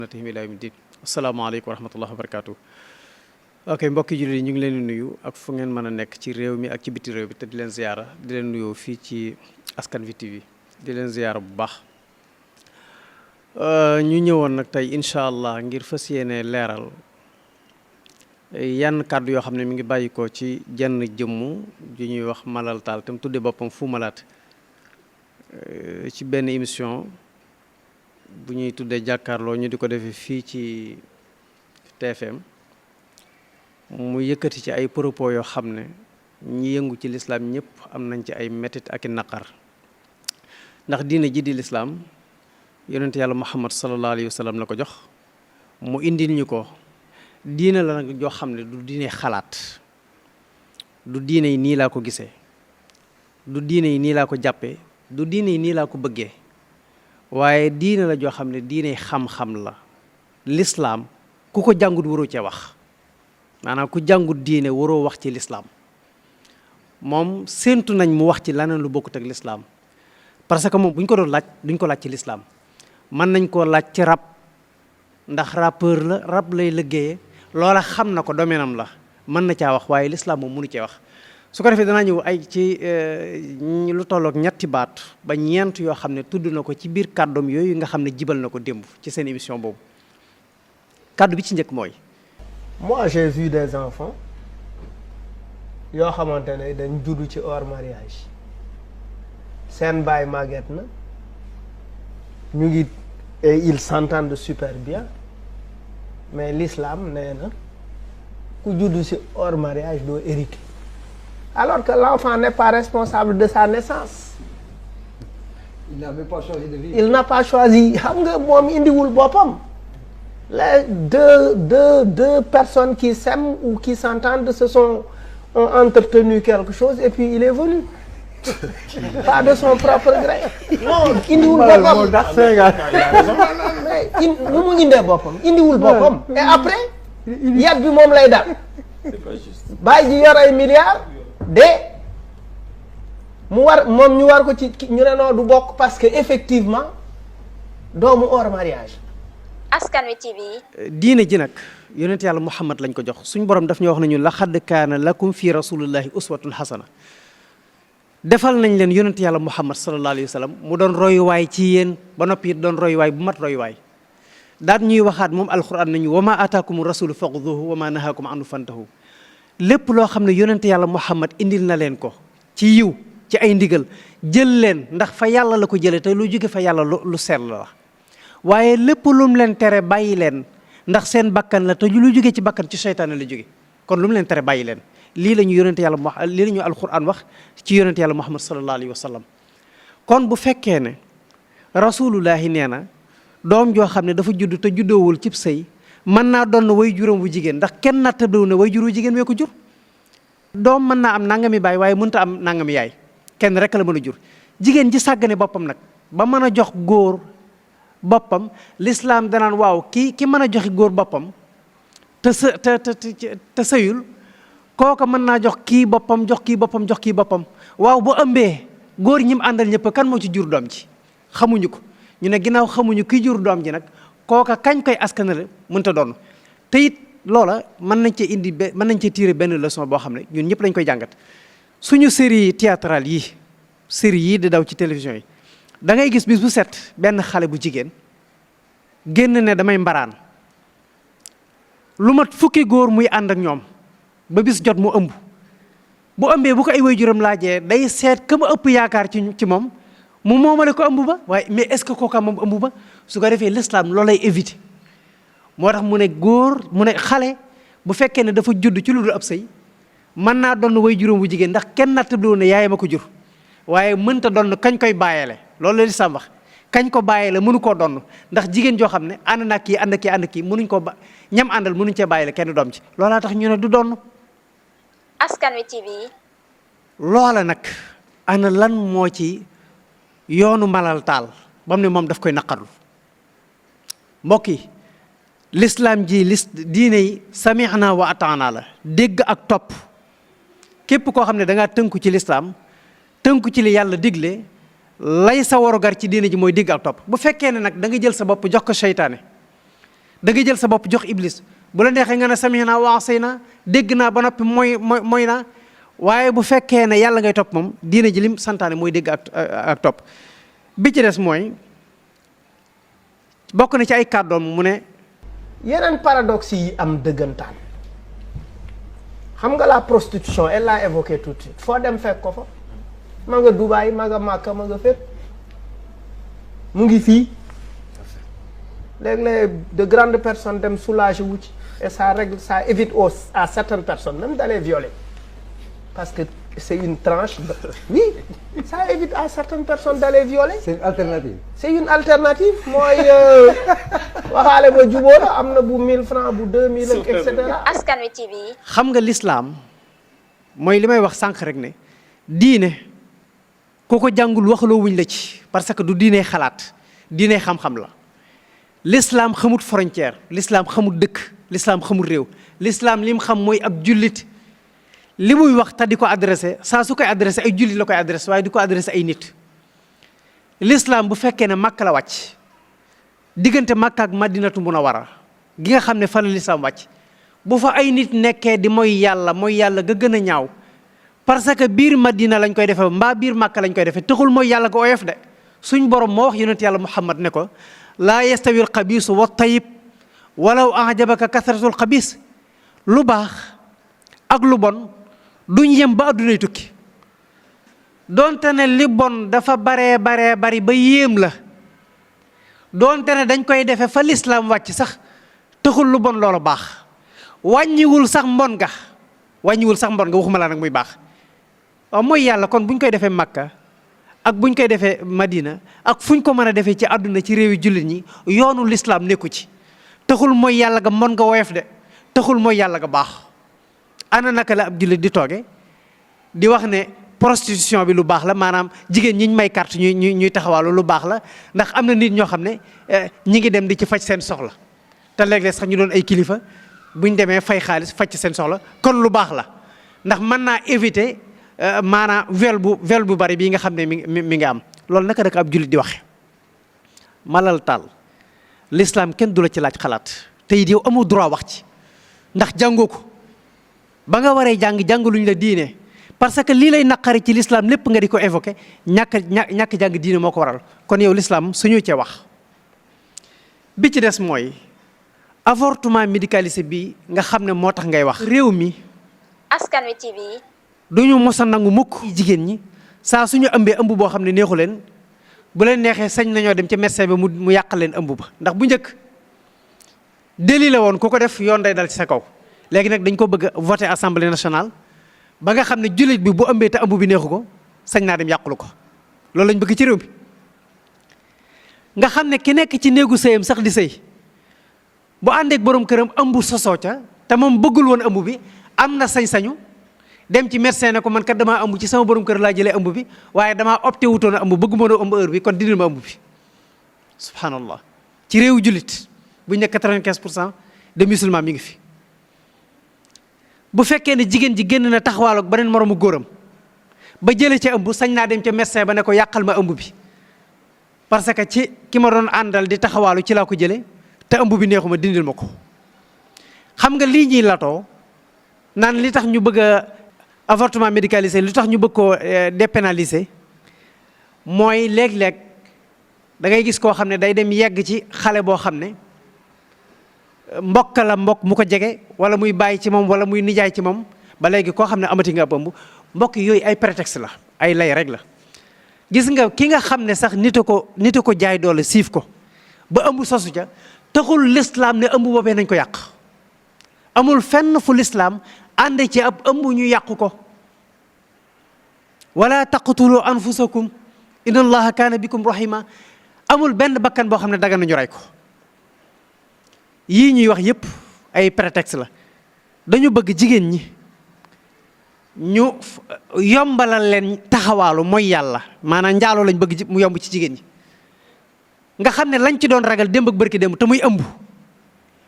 natihim ila yawmi din. Asalaamaaleykum wa rahmatullahi wa barakatuh. Ok, mbokki jullit yi ñu ngi leen di nuyu ak fu ngeen mën a nekk ci réew mi ak ci biti réew bi te di leen ziyaara di leen nuyoo fii ci Askan Wi TV di leen ziyaara bu baax. ñu ñëwoon nag tey incha allah ngir fas yéene leeral yenn kàddu yoo xam ne mi ngi bàyyi ko ci jenn jëmm ju ñuy wax Malal Tall te mu tuddee boppam Fou Malade ci benn émission bu ñuy tuddee jàkkaarloo ñu di ko defee fii ci TFM mu yëkkati ci ay propos yoo xam ne ñi yëngu ci lislaam ñëpp am nañ ci ay metit ak i naqar ndax diine ji di lislaam yonent yàlla Muhammad sallallahu alayhi wa sallam la ko jox mu indil ñu ko diine la nag joo xam ne du diine xalaat du diine yi nii laa ko gisee du diine yi nii laa ko jàppee du diine yi nii laa ko bëggee waaye diine la joo xam ne diine xam-xam la lislaam ku ko jàngut waroo cee wax maanaam ku jàngut diine waroo wax ci lislaam moom séentu nañ mu wax ci leneen lu bokkut ak lislaam parce que moom bu ñu ko doon laaj duñ ko laaj ci lislaam mën nañ koo laaj ci rap ndax rappeur la rap lay liggéeyee loola xam na ko domaine am la mën na caa wax waaye lislaam moom mënu cee wax su ko defee danaa ñëw ay ci lu tollook ñetti baat ba ñeent yoo xam ne tudd na ko ci biir kàddoom yooyu nga xam ne jibal na ko démb ci seen émission boobu kàddu bi ci njëkk mooy moi j'ai vu des enfants yoo xamante ne dañ juddu ci hors mariage seen baay màgget na ñu ngi et ils s'entendent super bien mais l'islam nee na ku juddu ci hors mariage doo hériter alors que l'enfant n'est pas responsable de sa naissance. Il n'avait pas choisi de vivre. Il n'a pas choisi xam nga moom indiwul boppam. Les deux personnes qui s'aiment ou qui s'entendent ont entretenu quelque chose et puis il est venu. Pas de son propre gré. Non indiwul boppam. mais nu mu indee boppam indiwul boppam. et après yat bi moom lay dal. bàyyi ji yor ay milliards. mu war moom ñu war ko ci ñu ne non du bokk parce que effectivement doomu hors mariage. Askan Wi TV. diine ji nag yonent yàlla Muhammad lañ ko jox suñ borom daf ñu wax nañu laqad kaana lakum fi rasulillahi uswatun hasana defal nañ leen yonent yàlla Muhammad sallallahu alayhi wa sallam mu doon royuwaay ci yéen ba noppi it doon royuwaay bu mat royuwaay daat ñuy waxaat moom alquran nañu wa ma ataakum rasulu faxuduhu wa ma nahaakum anhu fantahu lépp loo xam ne yonent yàlla Muhammad indil na leen ko ci yiw ci ay ndigal jël leen ndax fa yàlla la ko jëlee te lu jóge fa yàlla lu sell la waaye lépp lum leen tere bàyyi leen ndax seen bakkan la te lu jóge ci bakkan ci seytaane la jóge kon lu mu leen tere bàyyi leen lii la ñu yonent yàlla lii la ñu alquran wax ci yonent yàlla Muhammad sallallahu alayhi wa sallam kon bu fekkee ne rasulullahi nee na doom joo xam ne dafa judd te juddoowul cib sëy mën naa doon way juróom bu jigéen ndax kenn nattabliwu ne way jur wu jigéen wee ko jur doom mën naa am nangami baay waaye mënta am nangami yaay kenn rek la mën a jur jigéen ji sàggane boppam nag ba mën a jox góor boppam l'islam danaan waaw ki mën a joxe góor boppam te sëyul kooka mën naa jox kii boppam jox kii boppam jox kii boppam waaw bu ëmbee góor ñi mu àndal ñëpp kan moo ci jur doom ji xamuñu ko ñu ne ginnaaw xamuñu ki jur doom ji nag kooka kañ koy askanale mënta doon te it loola mën nañ cee mën nañ cee tirer benn leçon boo xam ne ñun ñëpp lañ koy jàngat suñu série théâtrale yi série yii di daw ci télévision yi da ngay gis bis bu set benn xale bu jigéen génn ne damay mbaraan lu mat fukki góor muy ànd ak ñoom ba bis jot mu ëmb bu ëmbee bu ko ay waajuram laajee day seet ka ma ëpp yaakaar ci moom mu moomale ko ëmb ba waaye mais est-ce que kooka moom ëmb ba su ko defee l'islam loolay éviter moo tax mu ne góor mu ne xale bu fekkee ne dafa judd ci lu dul ab sëy mën naa doon waajuram bu jigéen ndax kenn nattabloo ne yaayam a ko jur waaye mënta doon kañ koy bàyyele loolu la lislaam wax kañ ko bàyyele mënu koo doon ndax jigéen joo xam ne ànd na kii ànd kii mënuñ koo ba ñam àndal mënuñ cee bàyyele kenn doom ci loolaa tax ñu ne du doon. Askan Wi TV. loola nag ana lan moo ci yoonu Malal Tall ba mu ne moom daf koy naqarlu mbokk yi l'islam ji diine yi samihna wa ataana la dégg ak topp képp koo xam ne da ngaa tënku ci l'islam tënku ci li yàlla digle lay sa warugar ci diine ji mooy dégg ak topp bu fekkee ne nag da nga jël sa bopp jox ko seytaane da nga jël sa bopp jox iblis bu la neexee nga ne samihna wa asayna dégg naa ba noppi mooy naa waaye bu fekkee ne yàlla ngay topp moom diine ji lim santaane mooy dégg ak topp. bi ci des mooy bokk na ci ay kàddoom mu ne yeneen paradoxe yi am dëggantaan xam nga la prostitution elle l'a évoqué tout de suite foo dem fekk ko fa ma nga Dubaï ma nga Màkka ma nga fépp mu ngi fii léeg-léeg de grandes personnes dem soulager wu ci et ça règle ça évite à certaines personnes même d'aller violer parce que c'est une tranche oui ça évite à certaines personnes d'aller violer. C'est une alternative. C'est une alternative mooy waxaale ba jubóo la am na bu 1000 francs bu 2000 ak et cetera. Askan Wi TV. xam nga l'islam mooy li may wax sànq rek ne diine ku ko jàngul waxaloo wuñ la ci parce que du diine xalaat diine xam-xam la. l'islam xamut frontière l'islam xamut dëkk l'islam xamut réew l'islam lim xam mooy ab jullit li muy wax te di ko adressé saa su koy adressé ay jullit la koy adressé waaye di ko adressé ay nit. l'islam bu fekkee ne Makka la wàcc diggante Makka ak Madinatu Munawwara gi nga xam ne fa la l'islam wàcc bu fa ay nit nekkee di mooy yàlla ga gën a ñaaw parce que biir Madina lañ koy defee mbaa biir Makka lañ koy defee taxul mooy yàlla ga oyof de suñ borom moo wax yonent yàlla Muhammad ne ko laa yastawi alxabiisu wa tayyib walaw ajabaka kasratul xabiis lu baax ak lu bon duñ yem ba addunay tukki doonte ne li bon dafa bari ba yéem la doonte ne dañ koy defee fa lislaam wàcc sax taxul lu bon loolu baax wàññiwul sax mbon nga waxuma laa nag muy baax waaw mooy yàlla kon buñ koy defee Makka ak buñ koy defee Madina ak fuñ ko mën a defee ci àdduna ci réewi jullit ñi yoonu l'islam nekku ci taxul mooy yàlla ga mon nga woyof de taxul mooy yàlla ga baax. ana naka la ab jullit di tooge di wax ne prostitution bi lu baax la maanaam jigéen ñi ñu may carte ñuy taxawaalu lu baax la ndax am na nit ñoo xam ne ñi ngi dem di ci faj seen soxla te léeg-léeg sax ñu doon ay kilifa buñ demee fay xaalis faj seen soxla kon lu baax la ndax mën naa éviter maanaam viol bu bari bii nga xam ne mi ngi am loolu naka rek ab jullit di waxe Malal Tall l'islam kenn du la ci laaj xalaat te it yow amoo droit wax ci ndax jàngoo ko ba nga waree jàngaluñ la diine parce que lii lay naqari ci l'islam lépp nga di ko évoqué ñàkk jàng diine moo ko waral kon yow l'islam suñu cee wax. bi ci des mooy avortement médicalisé bi nga xam ne moo tax ngay wax. réew mi. Askan Wi TV. duñu mos a nangu mukk jigéen ñi saa suñu ëmbee ëmb boo xam ne neexu leen bu leen neexee sañ nañoo dem ci médecin bi mu yàqal leen ëmb ba ndax bu njëkk délit la woon ku ko def yoon day dal ci sa kaw. léegi nag dañ ko bëgg a voté assemblée nationale ba nga xam ne jullit bi bu ëmbee te ëmb bi neexu ko sañ naa dem yàqulu ko loolu lañ bëgg ci réew mi nga xam ne ki nekk ci néegu sëyam sax di sëy bu àndeek borom këram ëmb sosoo ca te moom bëggul woon ëmb bi am na sañ-sañu dem ci médecin ne ko man kat damaa ëmb ci sama borom kër laa jëlee ëmb bi waaye damaa opté wutoon a ëmb bëggu ma ëmb heure bi kon dindil ma ëmb bi subhanallah ci réewu jullit bu ñu ne 95% de musulmans mi ngi fi. bu fekkee ne jigéen ji génn na taxawaal ak beneen moroomu góoram ba jëlee ca ëmb sañ naa dem ca médecin ba ne ko yàqal ma ëmb bi parce que ci ki ma doon àndal di taxawaalu ci laa ko jëlee te ëmb bi neexuma dindil ma ko. xam nga lii ñuy latoo naan li tax ñu bëgg a avortement médicalisé li tax ñu bëgg koo dépénaliser mooy léeg-léeg da ngay gis koo xam ne day dem yegg ci xale boo xam ne. mbokk mu ko jege wala muy bàyyi ci moom wala muy nijaay ci moom ba léegi koo xam ne amati nga ab ëmb mbokk yooyu ay prétexte la ay lay rek la gis nga ki nga xam ne sax nit a ko jaay doole siif ko ba ëmb sosu ca taxul l'islam ne ëmb boobee nañ ko yàq amul fenn fu l'islam ànde ci ab ëmb ñu yàqu ko wala taqtulu anfusakum inna allaha kaana bikum rahima amul benn bakkan boo xam ne daga nañu rey ko yii ñuy wax yépp ay prétexte la dañu bëgg jigéen ñi ñu yombalal leen taxawaalu mooy yàlla maanaam njaaloo lañ bëgg mu yomb ci jigéen ñi nga xam ne lañ ci doon ragal démb ak bërki démb te muy ëmb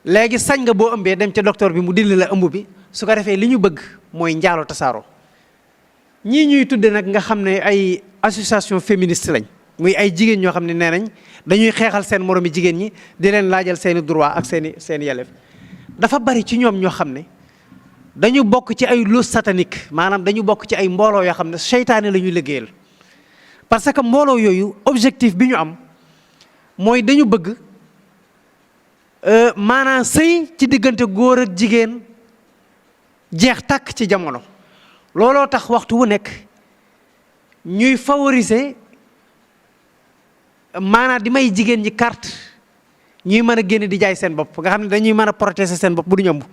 léegi sañ nga boo ëmbee dem ca docteur bi mu dindi la ëmb bi su ko defee li ñu bëgg mooy njaaloo tasaaroo ñii ñuy tudde nag nga xam ne ay association féministe lañ muy ay jigéen ñoo xam ne nee nañ dañuy xeexal seen moromi jigéen ñi di leen laajal seeni droit ak seeni yelleef. dafa bari ci ñoom ñoo xam ne dañu bokk ci ay loos satanique, maanaam dañu bokk ci ay mbooloo yoo xam ne seytaane la ñuy liggéeyal. parce que mbooloo yooyu objectif bi ñu am mooy dañu bëgg maanaam sëy ci diggante góor ak jigéen jeex tàkk ci jamono. looloo tax waxtu wu nekk ñuy favoriser maanaam di may jigéen ñi carte ñuy mën a génn di jaay seen bopp nga xam ne dañuy mën a protéger seen bopp bu du ñëmb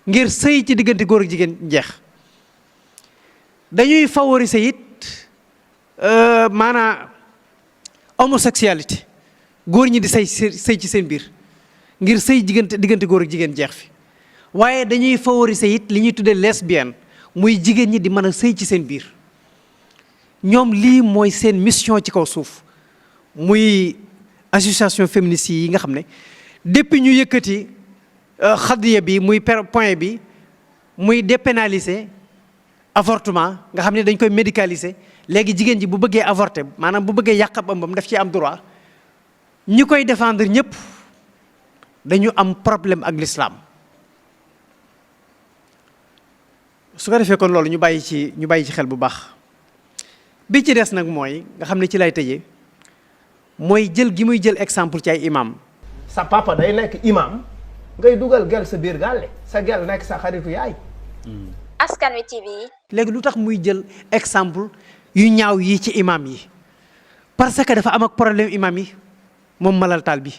ngir sëy ci diggante góor ak jigéen jeex. dañuy favoriser it maanaam homosexualité, góor ñi di sëy ci seen biir ngir sëy diggante góor ak jigéen jeex fi. waaye dañuy favoriser it li ñuy tuddee lesbienne, muy jigéen ñi di mën a sëy ci seen biir. ñoom lii mooy seen mission ci kaw suuf, muy association féministe yi nga xam ne depuis ñu yëkkati xadiya bi muy point bi muy dépénaliser avortement nga xam ne dañ koy médicaliser. léegi jigéen ji bu bëggee avorter maanaam bu bëggee yàq ab ëmbam daf ci am droit. ñi koy défendre ñëpp dañu am problème ak l'islam. su ko defee kon loolu ñu bàyyi ci xel bu baax. bi ci des nag mooy nga xam ne ci lay tëjee mooy jël gi muy jël exemple ci ay imam. sa papa day nekk imam ngay dugal gel sa biir gàlle sa gel nekk sa xaritu yaay. Askan Wi TV. léegi lu tax muy jël exemple yu ñaaw yi ci imam yi parce que dafa am ak problème imam yi moom Malal Tall bi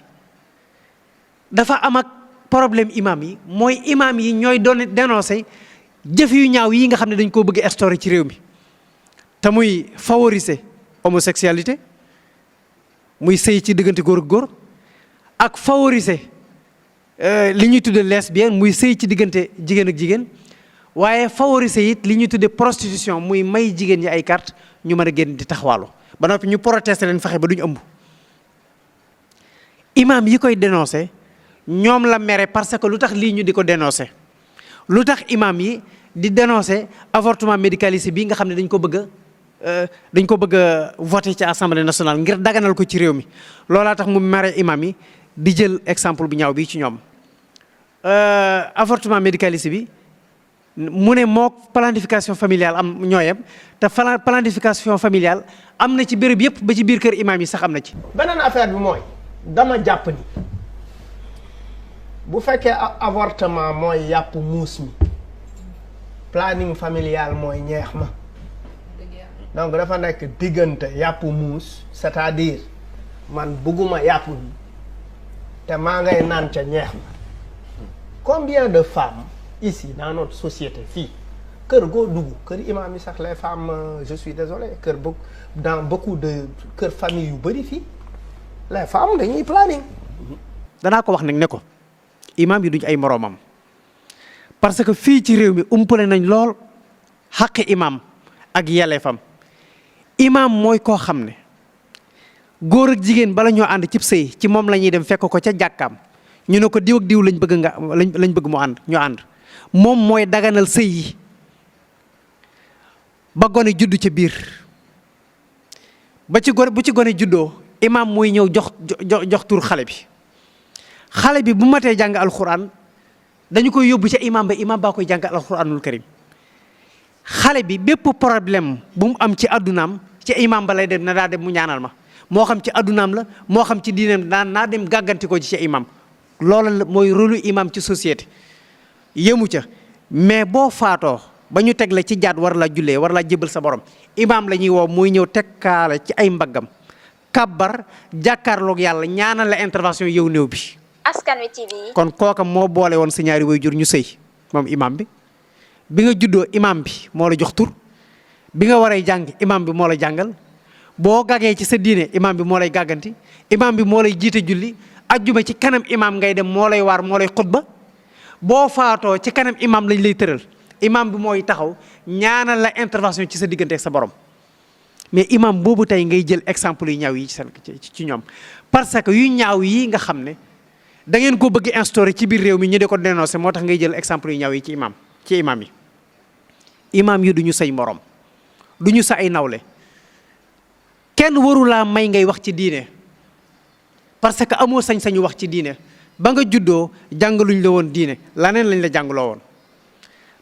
dafa am ak problème imam yi mooy imam yi ñooy doon dénoncer jëf yu ñaaw yi nga xam ne dañ koo bëgg instaurer ci réew mi te muy favoriser homosexualité, muy sëy ci diggante góor ak góor, ak favoriser li ñuy tudde lesbienne, muy sëy ci diggante jigéen ak jigéen, waaye favoriser it li ñuy tudde prostitution, muy may jigéen ñi ay carte ñu mën a génn di taxawaalu ba noppi ñu protester leen fexe ba duñu ëmb. imam yi koy dénoncer ñoom la mere parce que lu tax lii ñu di ko dénoncer, lu tax imam yi di dénoncer avortement médicalisé bi nga xam ne dañ ko bëgg a voter ci assemblée nationale ngir daganal ko ci réew mi. loolaa tax mu mere imam yi di jël exemple bu ñaaw bi ci ñoom. avortement médicalisé bi mu ne moo planification familiale am ñooyam te planification familiale am na ci béréb yëpp ba ci biir kër imam yi sax am na ci. beneen affaire bi mooy dama jàpp ni bu fekkee avortement mooy yàpp muus mi, planning familial mooy ñeex ma. donc dafa nekk diggante yàpp muus, c'est-à-dire man bëgguma yàpp bi te maa ngay naan ca ñeex ma. combien de femmes ici dans notre société fii kër goo dugg kër imam yi sax les femmes je suis désolé dans beaucoup de kër famille yu bëri fii les femmes dañuy planning. danaa ko wax nag ne ko imam yi duñ ay moroomam parce que fii ci réew mi umpale nañ lool xaqi imam ak yelleefam. imam mooy koo xam ne góor ak jigéen bala ñoo ànd cib sëy ci moom la ñuy dem fekk ko ca jàkkaam ñu ne ko diw ak diw lañ bëgg mu ànd ñu ànd moom mooy daganal sëy yi ba gone juddu ca biir bu ci gone juddoo imam mooy ñëw jox tur xale bi bu matee jàng alxuraan dañu koy yóbbu ca imam baa koy jàng alxuraanul karim. xale bi bépp problème bu mu am ci addunaam ci imam ba lay dem na daa dem mu ñaanal ma moo xam ci addunaam la moo xam ci diineem naa dem gàgganti ko ci imam. loolu mooy rôle imam ci société yëmu ca mais boo faatoo ba ñu teg la ci jaat war la jullee war la jébal sa borom imam la ñuy woo muy ñëw tekkaale ci ay mbaggam kabbar jàkkaarloog yàlla ñaanal la intervention yow néew bi. Askan Wi TV. kon kooka moo boole woon sa ñaari waajur ñu sëy moom imam bi nga juddoo imam bi moo la jox tur bi nga waree jàng imam bi moo la jàngal boo gàggee ci sa diine imam bi moo lay gàgganti imam bi moo lay jiite julli ajjuma ci kanam imam ngay dem moo lay waar moo lay xutba boo faatoo ci kanam imam lañ lay tëral imam bi mooy taxaw ñaanal la intervention ci sa diggante ak sa borom mais imam boobu tey ngay jël exemple yu ñaaw yi ci ñoom parce que yu ñaaw yi nga xam ne da ngeen ko bëgg instaurer ci biir réew mi ñu di ko dénoncer moo tax ngay jël exemple yu ñaaw yi ci imam yi imam yi duñu say morom duñu sa ay nawle kenn warulaa may ngay wax ci diine parce que amoo sañ-sañu wax ci diine ba nga juddoo jàngaluñ la woon diine laneen lañ la jàngaloo woon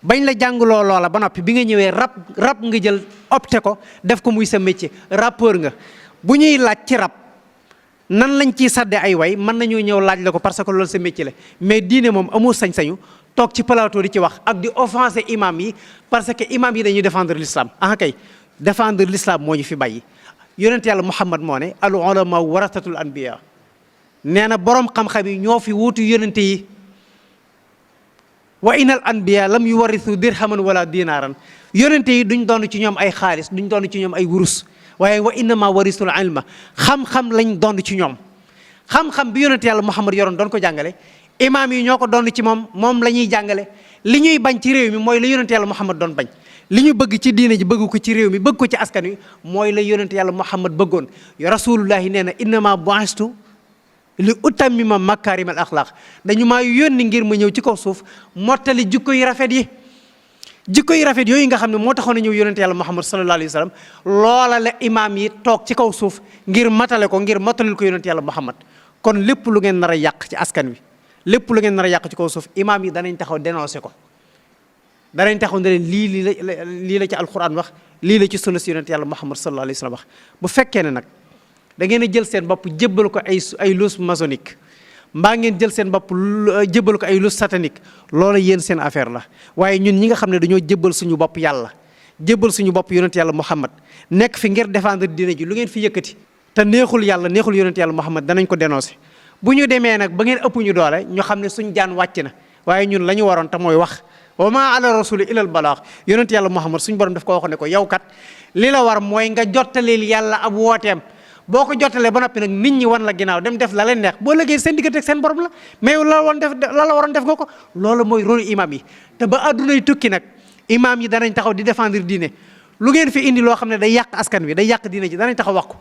bañ la jàngaloo loola ba noppi bi nga ñëwee rap nga jël opté ko def ko muy sa métier rappeur nga bu ñuy laaj ci rap nan lañ ciy sadde ay way mën nañoo ñëw laaj la ko parce que loolu sa métier la mais diine moom amoo sañ-sañu toog ci plateau di ci wax ak di offenser imam yi parce que imam yi dañuy défendre l'islam kay défendre l'islam moo ñu fi bàyyi yonent yàlla Muhammad moo ne al ulama warasatul anbiya nee na boroom xam-xam yi ñoo fi wuutu yonente yi wa inal anbiya lam yuwarisu dirhaman wala dinaaran yonente yi duñ doon ci ñoom ay xaalis duñ doon ci ñoom ay wurus waaye wa innama warisul ilma xam-xam lañ doon ci ñoom xam-xam bi yonente yàlla Muhammad yoroon doon ko jàngale imaam yi ñoo ko doon ci moom la ñuy jàngale li ñuy bañ ci réew mi mooy la yonente yàlla Muhammad doon bañ li ñu bëgg ci diine ji bëgg ko ci réew mi bëgg ko ci askan wi mooy la yonente yàlla Muhammad bëggoon rasulullahi nee na innama bu'istu li utammima makarim al axlaq dañu maa yónni ngir ma ñëw ci kaw suuf mottali jikko yu rafet yooyu nga xam ne moo taxoon a ñëw yonente yàlla Muhammad sallallahu alayhi wa sallam loola la imaam yi toog ci kaw suuf ngir matale ko ngir mattalil ko yonente yàlla Muhammad kon lépp lu ngeen nar a yàq ci askan wi lépp lu ngeen nar a yàq ci kaw suuf imaam yi danañ taxaw dénoncé ko danañ taxaw ne leen lii la ci alquran wax lii la ci sunna si yonente yàlla Muhammad sallallahu alayhi wa sallam wax bu fekkee ne nag da ngeen a jël seen bopp jébbal ko ay loos maçonnique mbaa ngeen jël seen bopp jébbal ko ay loos satanique loola yéen seen affaire la waaye ñun ñi nga xam ne dañoo jébbal suñu bopp yàlla jébbal suñu bopp yonent yàlla Muhammad nekk fi ngir défendre diine ji lu ngeen fi yëkkati te neexul yàlla neexul yonent yàlla Muhammad danañ ko dénoncer bu ñu demee nag ba ngeen ëpp ñu doole ñu xam ne suñ jaan wàcc na waaye ñun la ñu waroon te mooy wax wa ma ala rasuli ilal balaax yonent yàlla Muhammad suñu borom daf ko waxoon ne ko yow kat li la war mooy nga jottaleel yàlla ab wooteem boo ko jottalee ba noppi nag nit ñi wan la ginnaaw dem def la leen neex boo liggéey seen diggante ak seen borom la mais la waroon def nga ko loolu mooy rôle imam yi te ba addunay tukki nag imam yi danañ taxaw di défendre diine lu ngeen fi indi loo xam ne day yàq askan wi day yàq diine ji danañ taxaw wax ko